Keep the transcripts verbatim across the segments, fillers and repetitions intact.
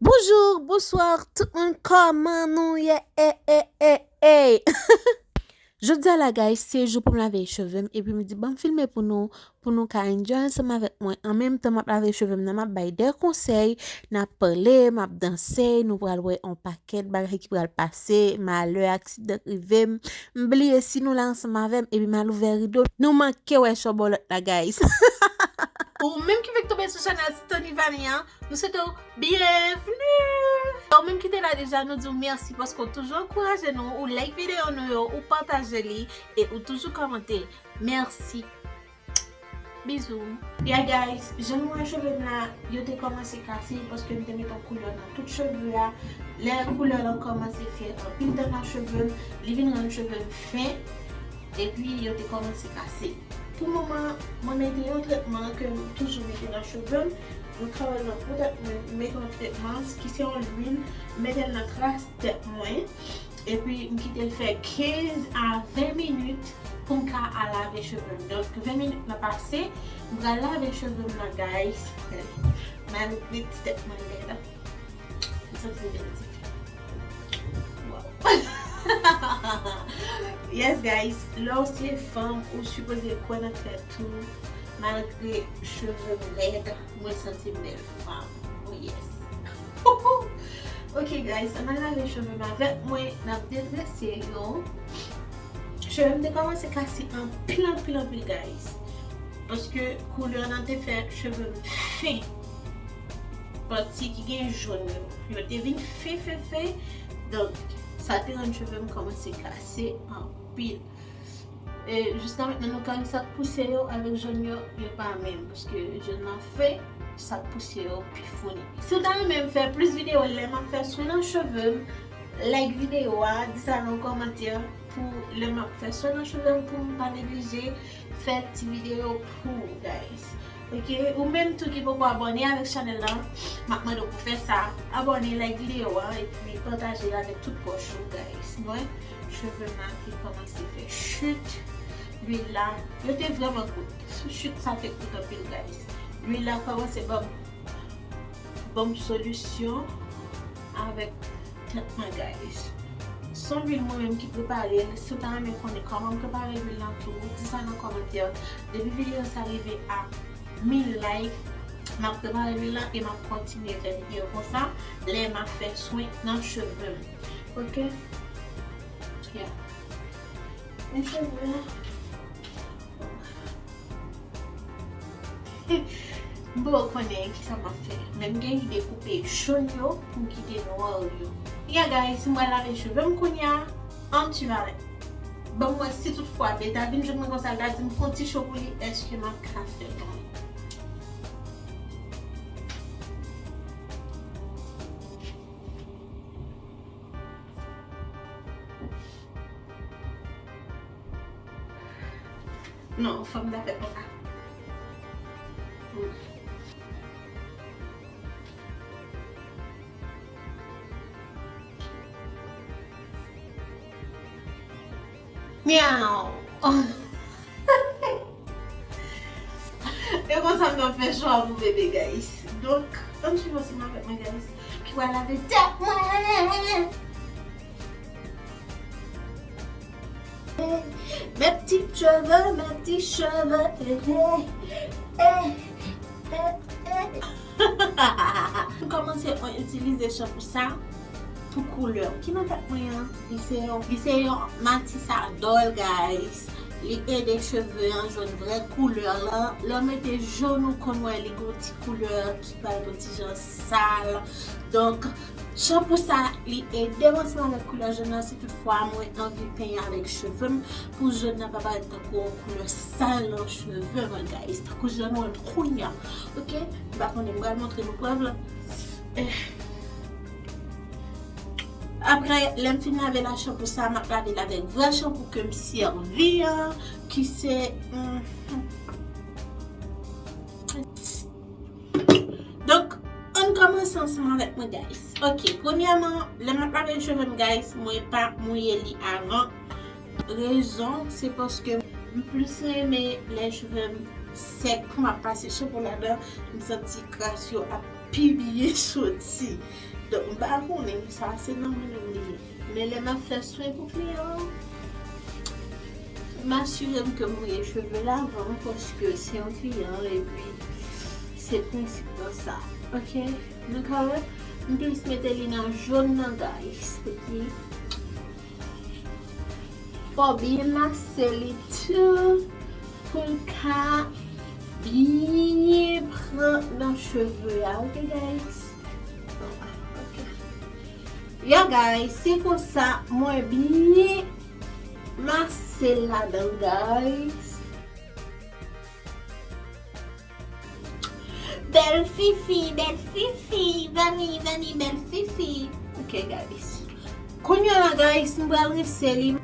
Bonjou, bonswa, tout moun, kòman nou ye? Ey, ey, ey, ey. Jodi a la, guys, se jou pou m lave cheve m, epi m di, "Ban m filme pou nou, pou nou ka enjoy ansanm avèk mwen." An menm tan, m ap lave cheve m nan, m ap bay de konsèy, n ap pale, m ap danse, nou pral wè on pakèt bagay ki pral pase, malè, aksidan k rive m. M bliye si nou la ansanm avè m, epi m al ouvè rido. Nou manke wè chòbòlòt la, guys. Ou menm ki fèk tonbe sou chanèl Stony Vania, nou swete w byenvni. Ou menm ki te la deja, nou di w mèsi paske w toujou ankouraje nou, ou like videyo nou yo, ou pataje li, e ou toujou kòmante. Mèsi. Bizou. Yeah, guys, jan nou wè cheve m la, yo te kòmanse kase paske m te mete yon koulè nan tout cheve a. Lè koulè lan kòmanse fè anpil dan nan cheve m, li vin rann cheve m fen, epi yo te kòmanse kase. Pou moman, mwen mete yon tretman ke m toujou mete nan cheve m. Mwen travay nan po tèt mwen, m mete yon tretman ki se yon lwil, m mete l nan tras tèt mwen. Epi m kite l fè kenz a ven minit pou m ka al lave cheve m. Donk, ven minit lan pase, m pral lave cheve m nan, guys. Malgre ti tèt mwen lèd, m santi m bèl ti fi. Wow. Yes, guys, lè w se fanm, ou sipoze kwè nan tèt ou, malgre cheve m lèd. Mwen santi m bèl fanm. Oh yes. Ok, guys, ann al lave cheve m avèk mwen, n ap detrese yo. Cheve m te kòmanse kase anpil, anpil, anpil, guys. Paske koulè lan te fè cheve m fen. Pati ki gen jòn yo, yo te vin fen, fen, fen. Donk, sa te rann cheve m kòmanse kase anpil. E jiska mentnan, nou ka wè sa k pouse yo avèk jòn yo, yo pa menm, paske jòn lan fen, sa k pouse yo pi founi. Si w ta renmen m fè plis videyo lè m ap fè swen nan cheve m, like videyo a, di sa nan kòmantè pou lè m ap fè swen nan cheve m, pou m pa neglije fè ti videyo pou ou, guys. Ok, ou menm tou ki poko abòne avèk chanèl lan, m ap mande w pou fè sa, abòne, like videyo a, epi pataje l avèk tout pwòch ou, guys. Mwen, cheve m la te kòmanse fè chit, lwil la, yo te vrèman kout. Chit sa te kout anpil, guys. Lwil la kòmanse ban m, ban m solisyon avèk tèt mwen, guys. Se yon lwil mwen menm ki prepare l. Si w ta renmen konnen kòman m prepare lwil lan tou, di sa nan kòmantè. Depi videyo sa rive a mil like, m ap prepare lwil lan e m ap kontinye fè videyo konsa. Lè m ap fè swen nan cheve m. Ok? Yeah. Men cheve m. M poko konnen kisa m ap fè. Men m gen ide koupe jòn yo pou m kite nwa yo. Yeah, guys, m pral lave cheve m kounye a. Ann swiv avèk. Ban m wè si tout fwa Beta vin jwenn mwen konsa, l ta di m fè yon ti cho pou li, èske m ap ka fè pou mwen? Non, fò m ta fè konsa. Myaw. E konsa m t ap fè cho a pou bebe, guys. Donk, ann swiv ansanm avèk mwen, guys. Ki pral lave tèt mwen. Mes petits cheveux, mes petits cheveux, eh, eh, eh, eh, eh. M kòmanse itilize chanpou sa pou koulè ki nan tèt mwen an. Li se yon, li se yon Matisse Idole, guys. Li ede cheve an jwenn vrè koulè lan. Lè w mete jòn, ou konn wè li gon ti koulè ki parèt yon ti jan sal. Donk, chanpou sa, li ede m ansanm avèk koulè jòn nan, si toutfwa mwen anvi penyen avèk cheve m, pou jòn nan pa parèt tankou yon koulè sal nan cheve mwen, guys. Tankou jòn mwen kounye a. Ok? M pa konnen, m pral montre nou prèv la. Eh. Apre, lè m fin lave l ak chanpou sa, m ap lave l avèk vrè chanpou ke m sèvi an, ki se, hmm, Donk, ann kòmanse ansanm avèk mwen, guys. Ok, premyèman, lè m ap lave cheve m, guys, mwen pa mouye li avan. Rezon, se paske M plis renmen lè cheve m sèk, m ap pase chanpou ladan, m santi kras yo ap pi byen soti. Donk, m pa konnen, sa se nan mwen menm li ye. Men lè m ap fè swen pou kliyan an, m asire m ke m mouye cheve l avan, paske se yon kliyan, epi se prensip lan sa. Ok? Nou ka wè, m plis mete li nan jòn nan, guys. Ok? Fò w byen mase li tou pou l ka byen pran nan cheve a, ok, guys? Ok. Ya, guys, se konsa mwen byen mase l ladan, guys. Bèl fifi, bèl fifi, vini, vini, bèl fifi. Ok, guys. Kounye a la, guys, m pral rense li.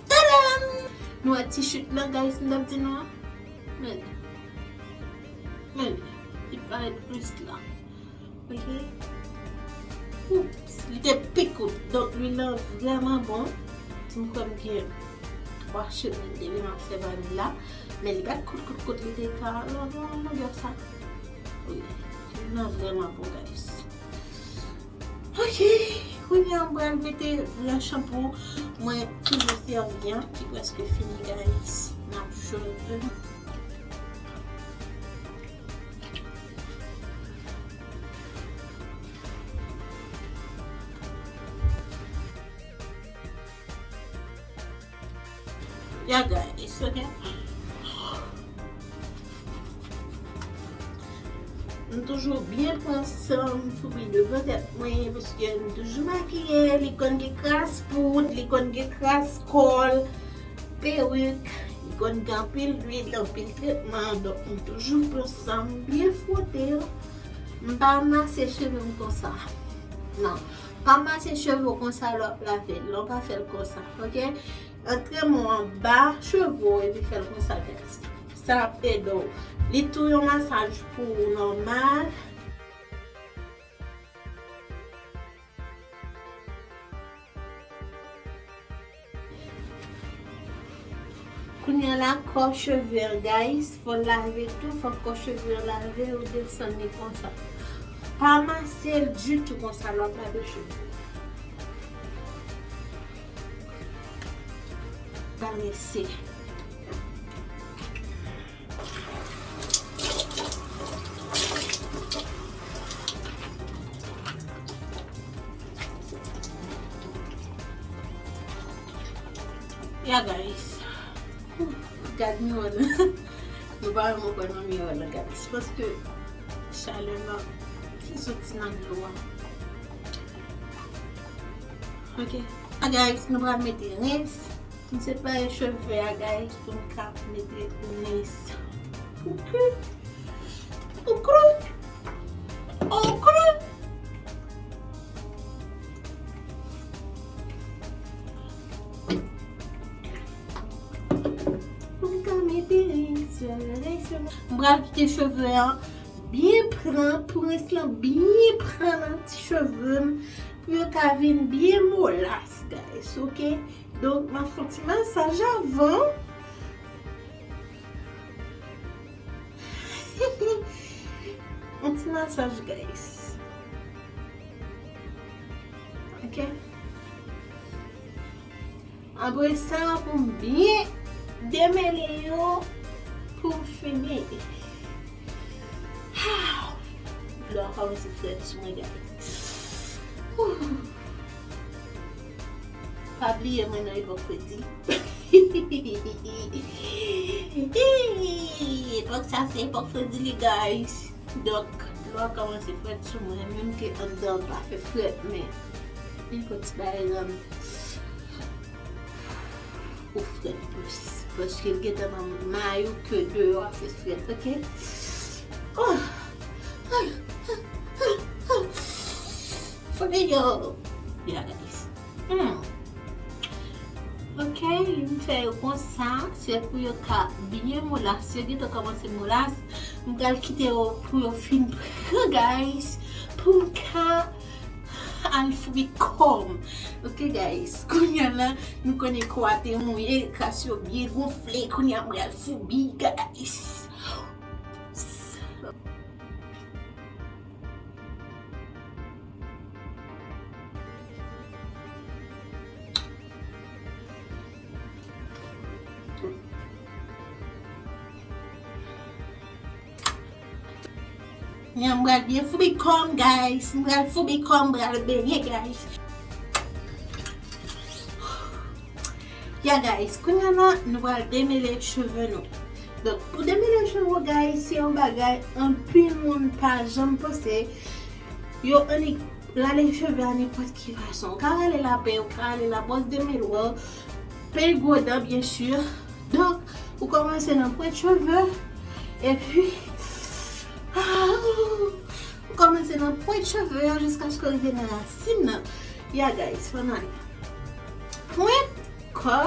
Tadam! Nou wè ti chit lan, guys, m t ap di nou an? Men. Men. Li parèt plis la. Ok. Oups, li te pi kout. Donk, lwil lan vrèman bon. M kwè m gen twa semèn depi m ap fè vanila. Men li pa t kout, kout, kout, li te ka longè sa. Wi, lwil lan vrèman bon, guys. Ok, kounye a m pral mete vrè chanpou. Mwen toujou sèvi an, ki prèske fini, guys. N ap jwenn. Ya, guys, ok. M toujou byen pran san m foubi devan tèt mwen, paske m toujou makiye, li konn gen kras poud, li konn gen kras kòl, perik, li konn gen anpil lwil, anpil tretman, donk m toujou pran san m byen fwote l. M pa mase cheve m konsa. Non. Pa mase cheve w konsa lè w ap lave l, lè w pa fè l konsa, ok? Antre men w anba cheve w epi fè l konsa, guys. Sa ap ede w. Li tou yon masaj pou ou nòmal. Kounye a la, kò cheve an, guys, fò l lave tou, fò kò cheve an lave, ou desann li konsa. Pa mase l ditou konsa lè w ap lave cheve. Pral rense. Ya, guys. Gad miwa nan. Nou pa wè mwen kwè nan miwa nan, guys. Paske chalè la ki soti nan dlo a. Ok. Ya, guys, nou pral mete rens. M se pa cheve a, guys, pou m ka mete rens. Ok. Ok. Ok. Pou m ka mete rens, rens. M pral kite cheve an byen pran, pou rens lan byen pran nan ti cheve m, pou yo ka vin byen molas, guys, ok? Donk, m ap fè yon ti masaj avan. Yon ti masaj, guys. Ok? Apre sa, pou m byen demele yo, pou m fini. Dlo a kòmanse frèt sou mwen, guys. Pa bliye mwen nan epòk fredi. Epòk sa se epòk fredi li, guys. Donk, dlo a kòmanse frèt sou mwen, menm ke anndan an pa fè frèt, men li fè ti bagay nan m. Pou frèt plis. Paske l gentan nan may ou ke deyò a se frèt, oke? Oh! Fò deyò! Yeah, guys. Hmm. Oke, m fè yo konsa. Se pou yo ka byen molas. Yo gentan kòmanse molas. M pral kite yo pou yo fin pran, guys. Pou m ka al foubi kò m. Oke, guys. Kounye a la, nou konnen kò a te mouye, kras yo byen gonfle. Kounye a, m pral foubi, guys. Nyan, m pral byen foubi kò m, guys. M pral foubi kò m, m pral benyen, guys. Ya, guys, kounye a la, nou pral demele cheve nou. Donk, pou demele cheve w, guys, se yon bagay anpil moun pa janm panse. Yo annik rale cheve a nenpòt ki fason. Ou ka rale la pen, ou ka rale la bwòs de melwè, peye gwo dan, byen si. Donk, ou kòmanse nan pwent cheve, epi, ah, ou kòmanse nan pwent cheve yo jiskaske w rive nan rasin nan. Ya, guys, fò n ale. Pwent, kò,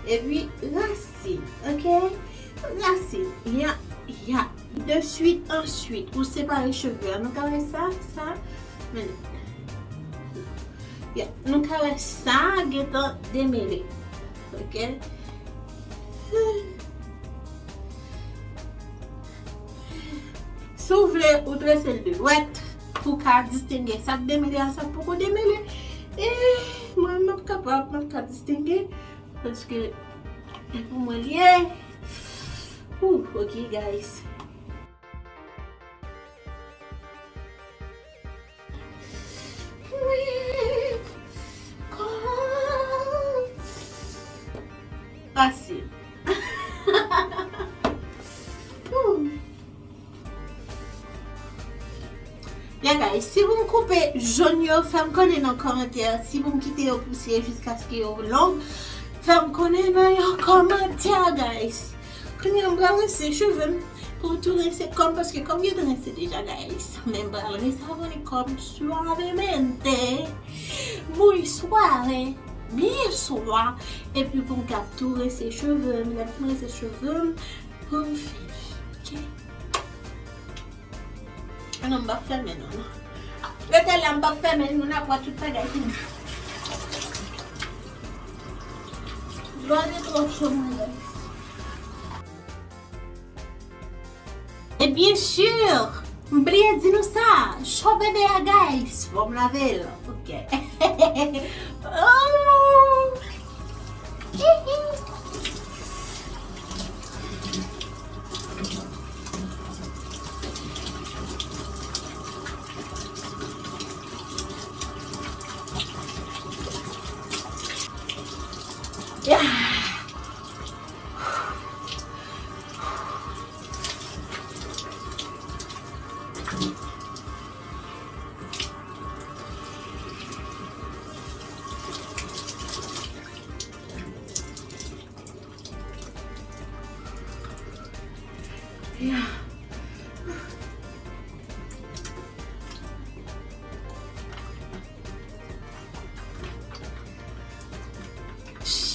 epi rasin, oke? Rasin, ya, ya. De suite, answit, ou separe cheve a. Nou ka wè sa, sa, men, ya, nou ka wè sa gentan demele. Oke? Si w vle, ou trese l de dwèt pou w ka distenge sa k demele a, sa k poko demele. E mwen, m ap kapab, m ap ka distenge. Paske e pou mwen l ye. Ooh, ok, guys. Fasil. Ooh. Ya, guys, si pou m koupe jòn yo, fè m konnen nan kòmantè. Si pou m kite yo pouse jiskaske yo long, fè m konnen nan yon kòmantè, guys. Kounye a, m pral rense cheve m pou m tou rense kò m, paske kò m gentan rense deja, guys. Men m pral resavoni kò m suavemente, muy suave, bien suave. Epi pou m ka tou rense cheve m, lè m fin rense cheve m, pou m fini. Ok? Ah non, m p ap fèmen non, non. Rete la, m p ap fèmen, nou n ap wè tout bagay ki dlo a te twò cho mwen, guys. E byen si, m bliye di nou sa, cho bebe a, guys, fò m lave l. Ok. Oh!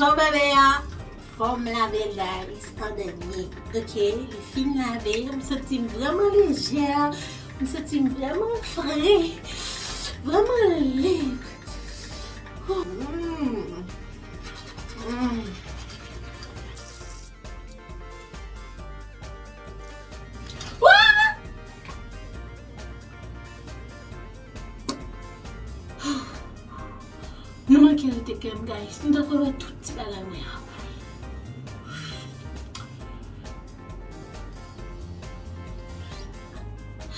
Cho bebe a, fò m lave l, guys, an dènye. Ok, li fin lave, m santi m vrèman lejè, m santi m vrèman fre, vrèman lib. Mm. Mm. Wa! Nou manke rete kè m, guys. Nou ta pral wè tout ti bagay mwen an.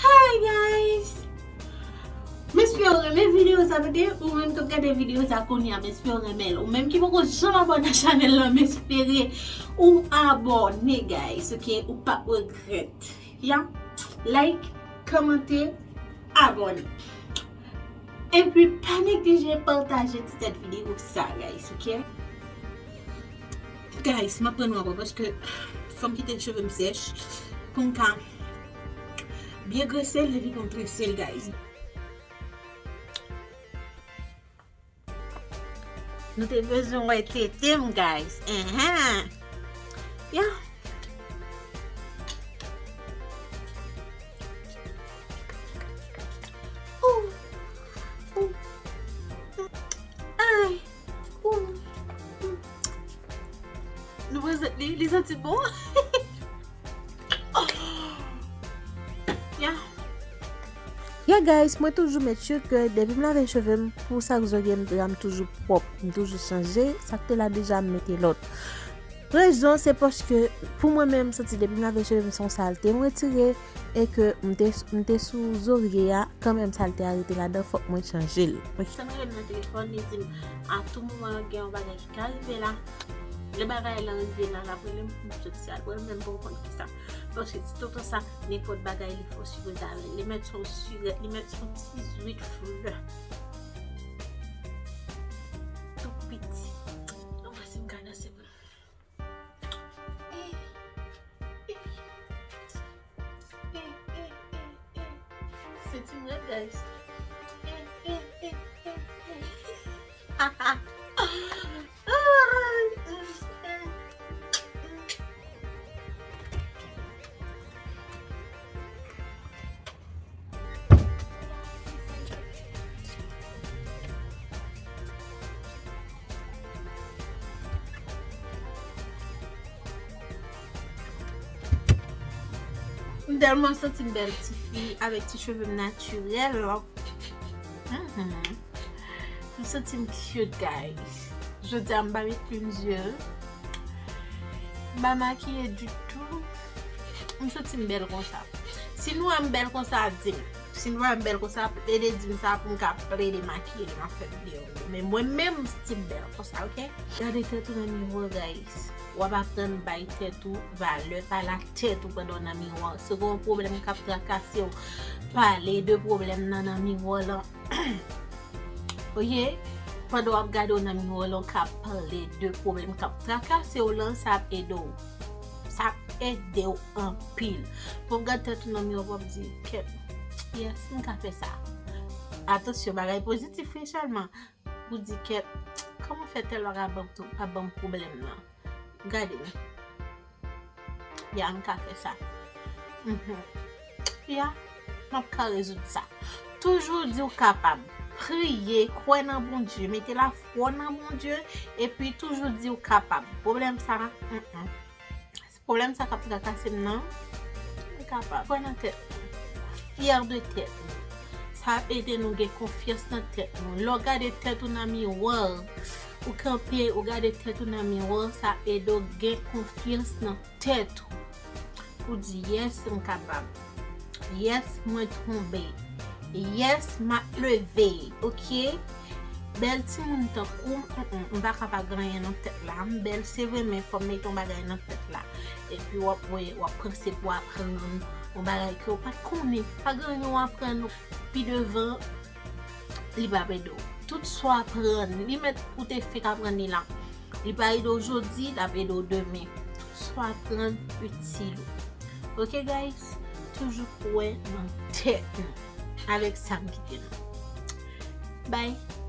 Hi, guys! M espere w renmen videyo sa, tande. Ou menm k ap gade videyo sa kounye a, m espere w renmen l. Ou menm ki poko janm abòne a chanèl la, m espere ou abòne, guys, ok? Ou p ap regrèt. Ya, like, kòmante, abòne. Epi pa neglije pataje ti tèt videyo sa, guys, ok? Guys, m ap pran nwa bò paske fò m kite cheve m sèch pou m ka byen grese l epi pou m trese l, guys. Nou te bezwen wè tete m, guys. Enhen. Ya. Ou. Ou. Ay. Ou. Nou prezant li, li santi bon. Ya. Yeah guys, mwen toujou make sure ke depi m lave cheve m, pou sa k zorye m, dra m toujou pwòp, m toujou chanje, sa k te la deja m mete lòt. Rezon se paske pou mwen menm, m santi depi m lave cheve m se yon salte m retire e ke m te, m te sou zorye a, kanmenm salte a rete ladan, fòk mwen chanje l. Sandrine nan telefòn, li di m, a tou moman gen yon bagay ki ka rive la. Lè bagay lan rive la, l ap rele m pou m soti al wè l, menm pou m konn kisa. Paske ti tonton sa, nenpòt bagay li fè w sipoze avè l. Li mèt se yon sirèt, li mèt se yon ti zwit flè. Tou piti. Ann wè si m ka danse pou nou. Senti m rèd, guys. M tèlman santi m bèl tifi avèk ti cheve m natirèl. Mhm. M santi m cute, guys. Jodi a, m pa met lin zye. M pa makiye ditou. M santi m bèl konsa. Si nou wè m bèl konsa, di m. Si nou wè m bèl konsa, plede di m sa pou m ka plede makiye lè m ap fè videyo. Men mwen menm, m santi m bèl konsa, oke? Gade tèt ou nan miwa, guys. W ap aprann bay tèt ou valè, pale ak tèt ou pandan w nan miwa. Si w gen yon pwoblèm k ap trakase w, pale de pwoblèm nan nan miwa lan. Oke? Pandan w ap gade w nan miwa lan, w ka pale de pwoblèm k ap trakase w lan, sa ap ede w. Sa ap ede w anpil. Pou w gade tèt ou nan miwa, w ap di, kèt, yes, m ka fè sa. Atansyon, bagay pozitif wi sèlman. Ou di, kèt, kòman fè tèl bagay ap ban m tou, ap ban m pwoblèm nan? Gade m. Ya, m ka fè sa. Mhm. Ya, m ap ka rezoud sa. Toujou di w kapab. Priye, kwè nan Bondye, mete lafwa nan Bondye, epi toujou di w kapab. Pwoblèm sa, mm, mm. Pwoblèm sa k ap trakase m nan, m kapab. Kwè nan tèt nou. Fyè de tèt nou. Sa ap ede nou gen konfyans nan tèt nou. Lè w gade tèt ou nan miwa, ou kanpe, ou gade tèt ou nan miwa, sa ap ede w gen konfyans nan tèt ou. Ou di, yes, m kapab. Yes, mwen tonbe. Yes, m ap leve. Oke? Bèl timoun tankou m, mm, mm, m pa ka pa gen anyen nan tèt la. M bèl, se vre, men fò m mete yon bagay nan tèt la. Epi w ap wè, w ap panse pou w aprann yon bagay ke w pa t konnen. Pa gen anyen w aprann pi devan, li p ap ede w. Tout sa w aprann, li mèt ou te fenk aprann li la. Li pa ede w jodi, l ap ede w demen. Tout sa w aprann itil ou. Oke, guys? Toujou kwè nan tèt nou. Avèk sa m kite nou. Bye.